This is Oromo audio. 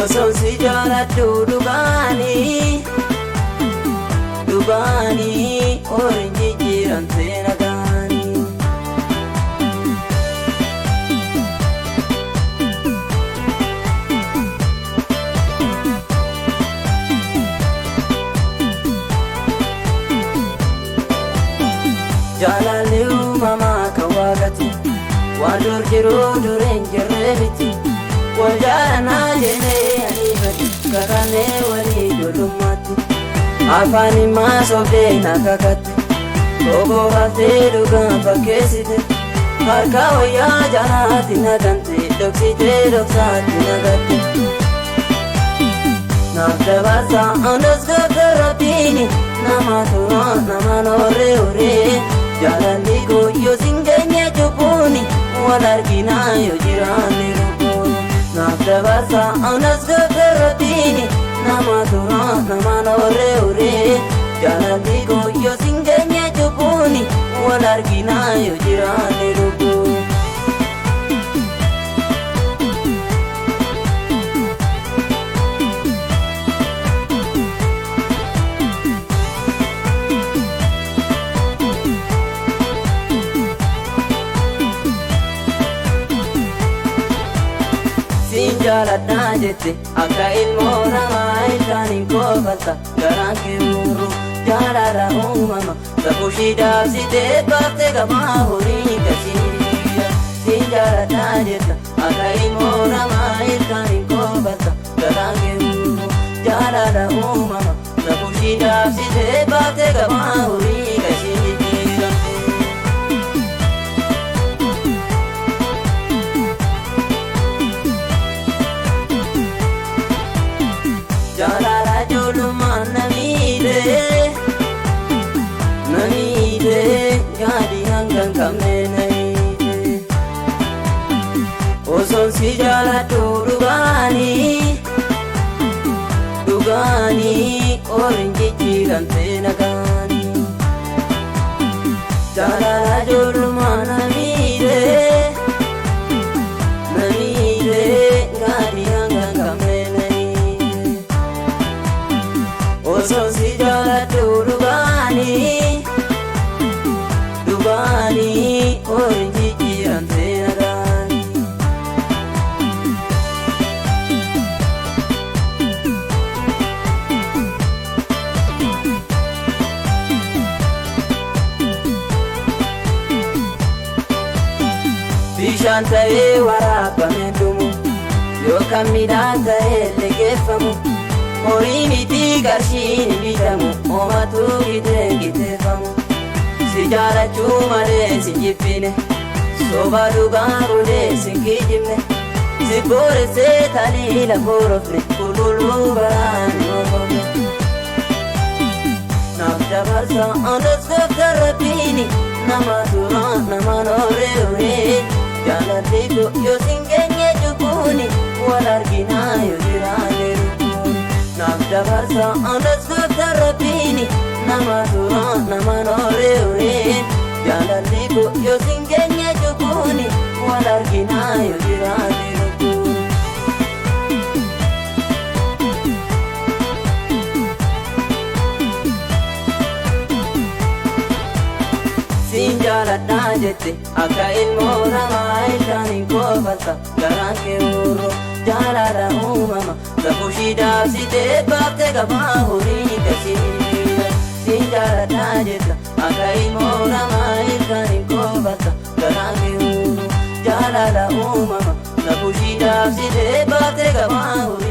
Osoon si jaaladhu dhugaanii dhugaanii horiin jijjiiramtee nagaanii. Jaalalli uumamaa kan waaqati waan dur jiru dureen jirree miti. Wal jaalannaa jennee aniifati kakannee walii ijoollummaatti. Afaan himaa sobdee na kakatte Obbo baaftee dhugaan fakkeessite harka wayyaa jalaatti na gante dhoksitee dhoksaatti na gatte. Naaf dabarsa anas gaafa rabbiin nama tura nama nooree horee jaalalli koo yoo sin geenye cubbuun wal arginaa yoo jiraanne lubbuun. Naaf dabarsa anas gaafa rabbiin nama tura nama nooree horee jaalalli koo yoo sin geenye cubbuun wal arginaa yoo jiraanne lubbuun. Siin jaaladhaa jette akka ilmoo namaa ilkaan hin koofalta garaan kee muru jaalala uumama safuushii daabsitee baaftee gabaa horii gasiira. Siin jaaladhaa jetta akka ilmoo namaa ilkaan hin koofalta garaan kee muru jaalala uumama safuushii daabsitee baaftee gabaa horii gasiira. Jaalala ijoollummaan na miidhe na miidhe gaadhi hanga hin qabne na hiite. Osoon si jaaladhu dhugaanii dhugaanii horiin jijjiiramtee nagaanii. Jaalala ijoollummaan na miidhe na miidhe gaadhi hanga hin qabne na hiite. Osoon si jaaladhu dhugaanii dhugaanii horiin jijjiiramtee nagaanii. Bishaan ta'ee waraabamee dhumu yookaan midhaan ta'ee liqeeffamu horii miti qarshiin hin bitamu homatu giteen giteeffamu. Si jaalachuu malee si jibbine soba dhugaa godhee si kijibne si booressee taliila boorofne qulqulluu baraan moofofne. Naaf dabarsa anas goofta rabbiin nama tura nama nooree horee jaalalli koo yoo sin geenye cubbuun wal arginaa yoo jiraanne lubbuun. Naaf dabarsa anas goofta rabbiin nama tura nama nooree horee jaalalli koo yoo sin geenye cubbuun wal arginaa yoo jiraanne lubbuun. Siin jaaladhaa jette akka ilmoo namaa ilkaan hin koofalta garaan kee muru jaalala uumama safuushii daabsitee baaftee gabaa horii gasiira. Siin jaaladhaa jetta akka ilmoo namaa ilkaan hin koofalta garaan kee muru jaalala uumama safuushii daabsitee baaftee gabaa horii.